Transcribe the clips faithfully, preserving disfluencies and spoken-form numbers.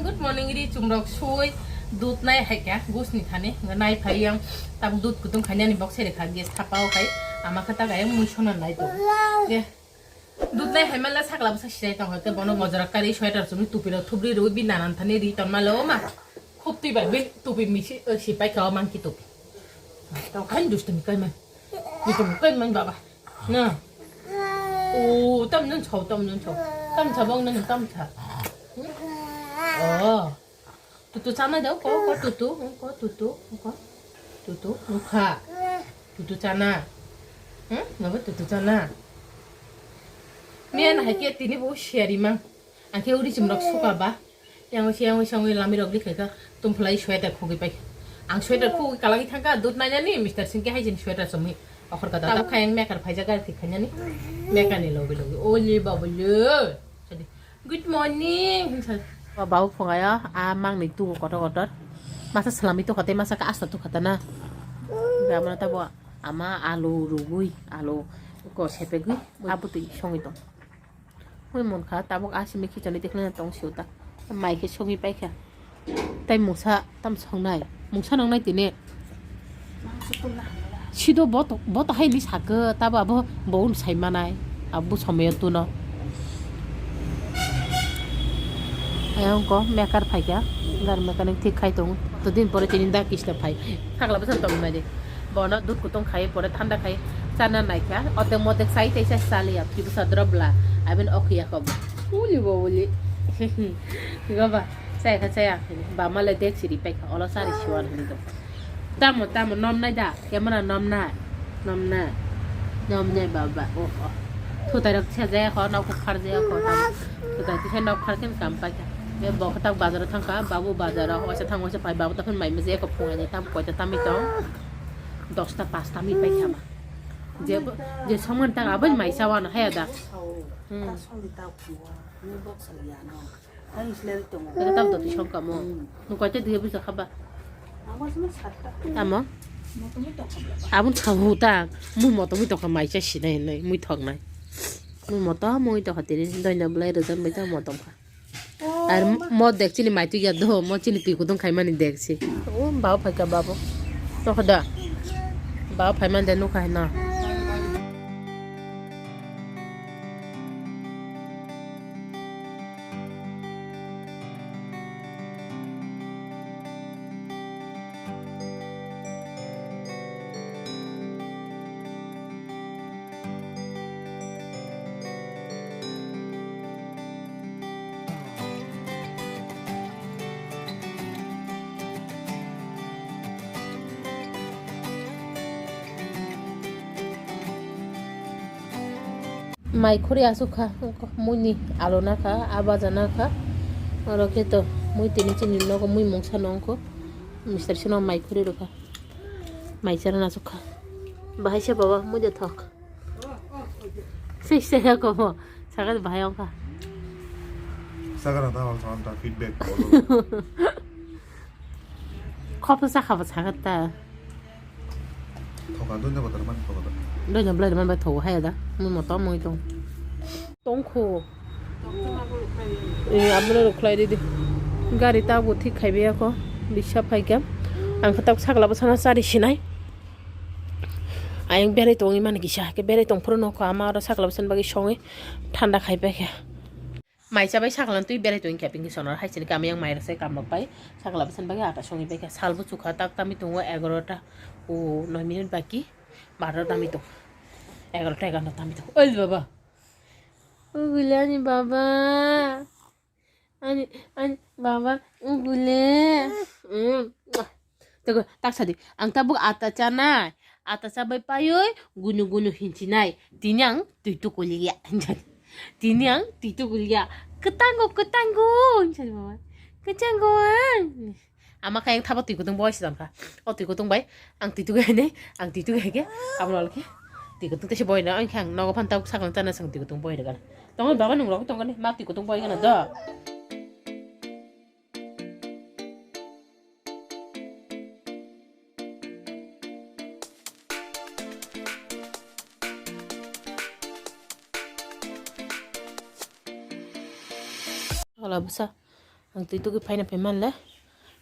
Good morning, ri chumrok sui dut nai hai kha, gus ni thani, nai phai yang, tabuk dut kutung khainani bok sere kha, gas thapa o khai, ama kha ta gayang mui sona nai to. Ge, dut nai hai mala sakla bwsa sinai tong hai, te bono mojra kari sweater chumui tupi rok thubri rwi bi nanan thani ri ton malo ma. Khub twi bai bi tupi misi, eh, si pai kha o monkey tupi. Tong khan dustami kai man. Dustami kai man baba. Na. O, tam nun chau, tam nun chau. Tam cha bong nun tam cha. Oh. Tutu chana dau, ko, ko, tutu, ko, tutu, ko. Tutu, nukha. Tutu chana. Hmm? Baba, tutu chana. Miya na hai ke tini bo siari mang. Ang khe uri chumrok suka ba. Yang ui yang ui sangui lami rok likha ka. Tum phlai sweater khugui pai. Ang sweater khugui kalagi thangka dut nainani mister Singh ke hai jin sweater chumui. Okhor ka ta kha yang mekar phaijak ar thik khainani. Mekar ni logi logi. Oli babu le. Sadi. Good morning. Ba babu phungayo a mang ni tu kotor kotor. Masa salami tu khate masa ka asta tu khatana. Ga mana ta bo ama alu rugui alu ko sepegui abu tui songui tong. Mui munkha tabuk asimi khichani tikhlana tong sio ta. Mai khe sogwi paikha. Tai mungsa tam songnai. Mungsa nangnai tini. Sido boto, boto hai ni sakhe tabo abo bo un sai manai. Abo somoyo tuno. Ayang ko mekar phaikha. Gar mechanic thik khai tong. To din pore tini da kista phai. Khakla bwsa tong nai de. Bono dud kutung khai, pore thanda khai, chana naikha. Odek modek sai tei sai chaliya, kibusa drop la. Abin okhiya kobo. Uli bo uli. Goba, chaya kha chaya. Bama le dek siri paikha, olo sari siwan hini do. Tamo, tamo, nom nai da? Camera nom nai? Nom nai? Nom nai baba, oh, oh. Thutai rok se jaya kho, nok khar jaya kho, tamo. Thutai tisa nok khar ken kam paikha. Be bo khatak bazar thangkha, babu bazar, waisa thang waisa pai, babu takhun mai mese ko phungai tam koita tami tong. Dosta pasta mi pai khama. Je, je soman ta abai mai sawan haya da. Hmm. Ere tam doti songkamo. Hmm. Nung koita dia bisa khaba. Amo? Abun khabu ta. Mui moto mui tokha mai cha sinai nai, mui thok nai. Mui moto mui tokha tini doina belai rejan bai ta motom kha. Ar mo dek chini mai twi ya do, mo chini twi kudung khai mani dek si. O baba phai ka babo. To khoda. Baba phai man de nukha hai na. Mai khuri asuk kha, mui ni alo na kha, a baja na kha. Oro khe to mui tini chini nogo mui mungsa nong kho. Mister sino mai khuri rw kha. Mai chara na asuk kha. Bahai se baba mui de thok. Sei sei ya komo. Sagat bahai ong kha. Sagat na ta hal sa ta feedback bolo. Khop sa kha ba sagat ta. Thoka doi na batar man thoka da. Doi na belai man bai thogo haya da. Mui moto mui tong. Tongkho. Eh, abole rok khlai ridi. Gari ta bo thik khai biyakho. Bisa phaikha. Ang khe tabuk sakla bwsano chari sinai. Ayang berai tongwi mani kisa. Ke berai tong phuru nokho ama oro sakla bwsani bagwi songwi thanda khai paikha. Mai chabai sakla twi berai tongwi kha bini sonor hai sini kami yang mai rok sai kam rok pai. Sakla bwsani bagwi ata songwi paikha. Sal bo chukha tak tami tongo egarota. O noi minute baki. Baro tami tong. Egarota egarota tami tong. Oi baba. Ugule ani baba. Ani, ani baba, ugule. Mm. Teko, tak sadi. Ang tabuk ata chanai. Ata chabai paioi, gunu gunu hinchinai. Tini ang twi tukuliya. Tini ang twi tukuliya. Ketango, ketango. Hinchinai baba. Ketango. Ama khe ang thabo twi kutung boi se tongkha. O twi kutung bai ang twi tugai nai, ang twi tugai khe aboni ulo khe twi kutung tei se boi na, ang khe ang nogo phan tabuk sakang chana sang twi kutung boi rwgana. Tongwi baba nung rok tongani ma twi kutung boi gana do. Wala bwsa. Ang twi tugwi phaina phaima le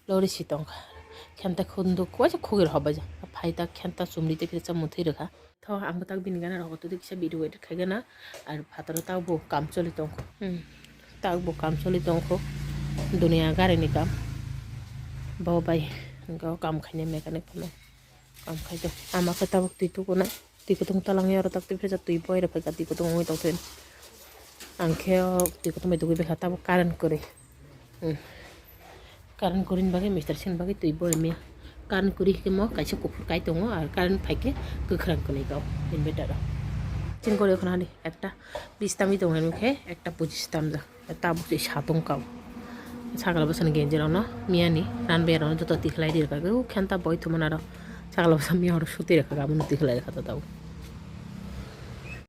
lori si tongkha. Khenta khundu kuaisa khugir hobaja. Phai ta khenta chumri te kisa muthwi rwkha. Tho ang tak bini gana rok twi kisa video edit khai gana. Ar phataro tak bo kam choli tongkho. Hmm. Tak bo kam choli tongkho. Dunia gari ni kam. Bo bai go kam khaina mechanic phano. Kam khai do. Ama khe tabuk twi tuku na. Twi kutung talang ya oro tak twi phesa twi boi rok kha twi kutung oi tong thoi. Ang khe o twi kutung bai tugwi bekha tabuk current kwrwi. Hmm. Current kwrwini bagwi mister sini bagwi twi boi mia. Current kwrwi khe mo kaisa kuphur kai tongo ar current phai khe kwkhwrang kwlwi kau inverter o. Chini gori khna di ekta bis tamwi tongo khe ekta pojis tamjak. Tabuk se satung kau. Sakla bwsani genji rokno miyani ran bai rokno joto tikhlai ri rwkha. Khenta boi thumana rok. Sakla bwsa miya horo suti rwkha, abono tikhlai rwkha to tabuk.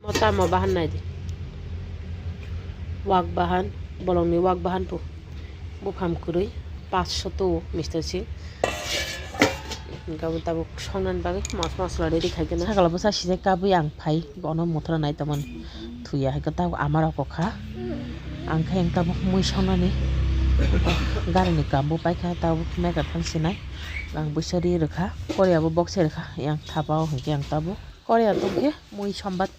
Mo tamo bahan nai di. Wak bahan, bolongni wak bahan pu. Buphang kwrwi, paanch sho to mister sing. Gabon tabuk songnani bagwi mos mosla ready khai gana. Sakla bwsa sijak kabui ang phai, bono mothra nai tongmani. Thuya hai khe tabuk ama rok kha. Ang khe ang tabuk mui songnani. Gari ni kam bo paikha tabuk mega thang sinai. Ang buisa ri rwkha. Korea bo box rwkha. Yang thapa o hwnkhe ang tabuk. Korea tong khe mui sombat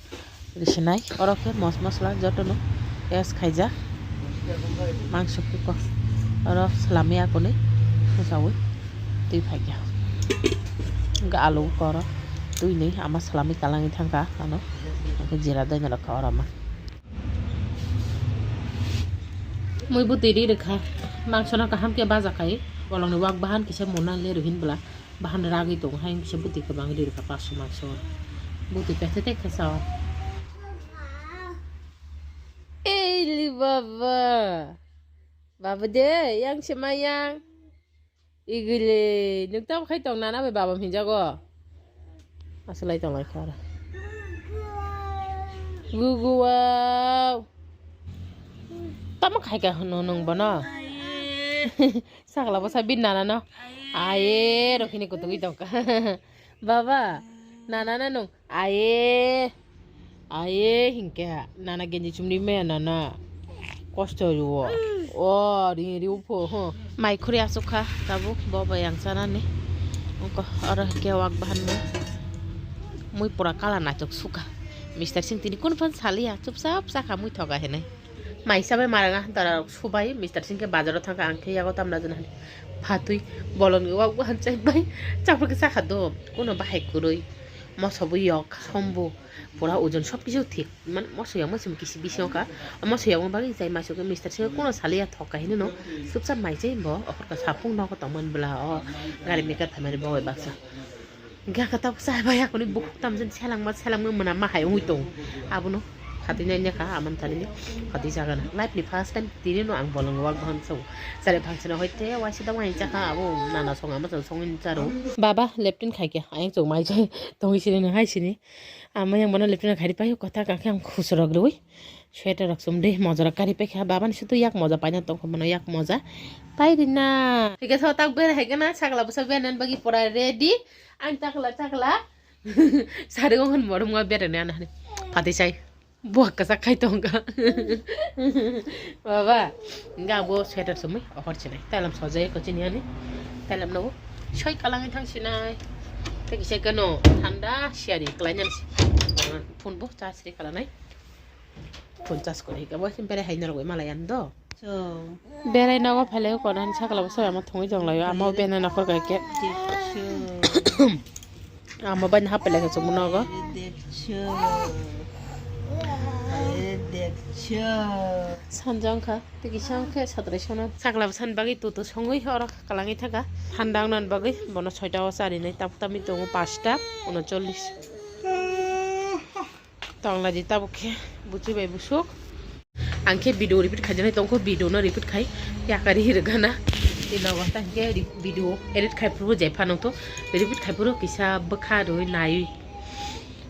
risinai. Oro khe mos mosla jotono test khaijak. Mangso khe ko. Oro salami akuni sawi twi phaikha. Hwnkhe alu koro twi ni ama salami kalangwi thangkha ano. Hwnkhe jera doi norokha oro ma. Mui bwtwi ri rwkha. Mangsono kaham khe baja khai. Bolongni wak bahan kisa muna le rwhin bwla. Bahan ragwi tongo hai kisa bwtwi kwbang ri rwkha paso mangso. Bwtwi kaisa tei khe sao. Eili baba. Baba de, yang se ma yang. Igile, nwng tamo khai tong nana bai baba hinjago. Asalai tong lai kha aro. Gugu wow. Tamo khai ka hwno nwng bono. Sakla bwsa bini nana no. Aye, rokhini kutugwi tongkha. Baba, nana na nwng. Aye. Aye, hinkhe nana genji chumri maya nana. Kosto riwo. O, ri, ri upho, huh. Mai khuri asukha, tabuk, bo bai yang chanani. Ongko, oro hinkhe wak bahan mui. Mui pura kala naithok sukha. Mister Singh tini kun phan saliya, chupchap chakha mui thoga hinwi. Maisa bai maranga dara rok subai, Mister Singh khe bazaro thangkha, ang khe yago tamna jana hani phatwi bolongni wak bo hanchai bai chapur khe sakha do, kuno bahai kwrwi, moso bo yok, som bo pura ojon sob kisu thik, man moso yok, moso kisi bisingo kha, moso yok bagwi chai maiso khe Mister Singh kuno saliya thok kahini no, chupchap mai chai bo, okhorka sapung nogo tongmani bwla o gari mekar phaimani bo bai baksa. Gakha tabuk chai bai akuni bukhuk tamjani selangma selangma mwnama hai wngwi tongo. Abono phatwi nai nai kha amani thani phatwi chagana. Life ni first time tini no ang bolong wak bahan sao. Chare phangsana hoi te waisa da wai chakha abo nana song ama song song ni charo. Baba leptin khai khe ayang chuk mai chai tongwi sini no hai sini. Ama yang bono leptin khai ri pai kotha kha khe ang khusrok rwi. Sweater rok chum de moja rok kari paikha babani sudu yak moja paina tongkha mano yak moja pai rina. Hingke so tak bera hai gana sakla bwsa bera nan bagi pura ready. Ang chakla chakla. Sari ong hwn morom nga bera nan hani. Pati sai. Buak kasak khai tongkha. Baba. Nga bo sweater chumui ohor chinai. Talam sojai ko chini ani. Talam no. Soi kalangi thang sinai. Teki sai kano thanda siari kalai nan si. Phone bo charge ri kalanai. Phone charge kori ka bo berai hai norok bai malai ano do. So. Berai nogo phalai ko nan sakla bo soyama thongwi tong laio ama bena nokhor kai ke. Ama bai hap pele ka chumui nogo. Dekcho. Dekcho. Sanjang kha tiki sang khe satrai sono. Sakla bo san bagwi tutu songwi oro kalangwi thaka. Thandang nan bagwi bono soita o chari nai taptami tongo pasta unocholish. Tongla di tabuk khe buchi bai busuk. Ang khe video repeat khai jani tongkho video no repeat khai yakari hirgana. Tino wata khe video edit khai phuru jai phano to repeat khai phuru kisa bwkha rwi nai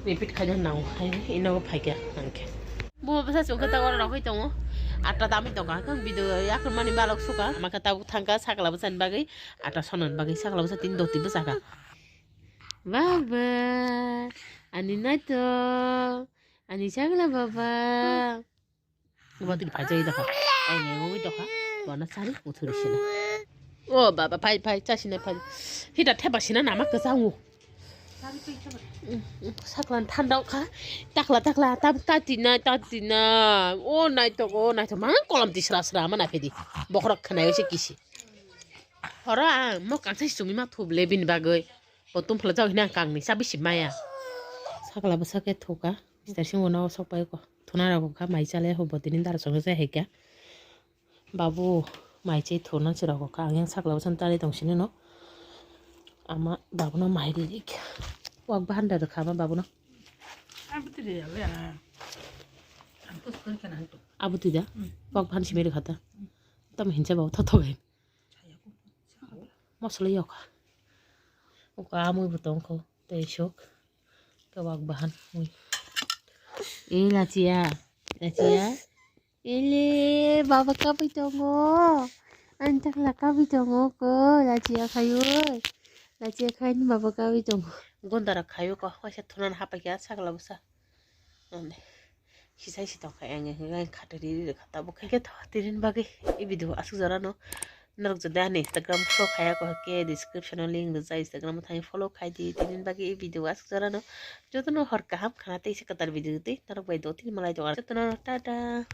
repeat khai jani nang hai ino phai khe ang khe. Bo bwsa chukha ta oro rok tongo. Ata dami tonga khe video yakar mani balok suka. Maka tabuk thangka sakla bwsa ni bagwi ata sonon bagwi sakla bwsa tin doti bwsa ka. Baba, ani naito, ani chagla baba. Uba tini phai jai dakha. Ai ne ngwi dakha. Wana sari kuthuri sina. O baba, phai, phai, chasina phai. Hita thepa sina nama kwchango. Saklan thandao kha. Takla, takla, tab, tatina, tatina. O naithok, o naithok. Mang kolam tisra sra mana phedi. Bokhorok khnayo se kisi. Horo ang mo kansa sumi ma thuble bini bagwi. Bo tum phla jao hina kangni sabi si maya. Sakla bwsa khe thuka. Mister sing ono sok pai ko. Thuna rok kha mai chale ho bo tini dar song se hai kha. Babu mai chai thurna chwrok kha, ang yang sakla bwsano tari tong sini no. Ama babuno mai ri ri kha. Wak bahan da rwkha ama babuno. Ang bwtwi de ya le, ah. Ang kus kuri kana ang tu. Abwtwi da? Mm. Wak bahan simi rwkha ta. Tamo hinsa babu tho tho gai. Mosla yok. Uka amui bo tong kho, tei sok. Khe wak bahan mui. E Lachia, Lachia. Ele, baba kabui tongo. Ani takla kabui tongo ko, Lachia khayo. Lachia khaini baba kabui tongo. Gonda rok khayo ko, waisa thunan hapai kha sakla bwsa. Ande. Kisai si tong kha, ang yang kha, twi ri ri kha, tabuk khe khe tho, tini bagwi. I video asuk jora no. Norok jodi ani Instagram follow khaya ko khe description o link rijak, Instagram o thangwi follow khai di. Tini bagwi i video asuk jora no. Jotono hor kaham khana tei se kwtal video tei norok bai do tini malai tongo. Jotono tata.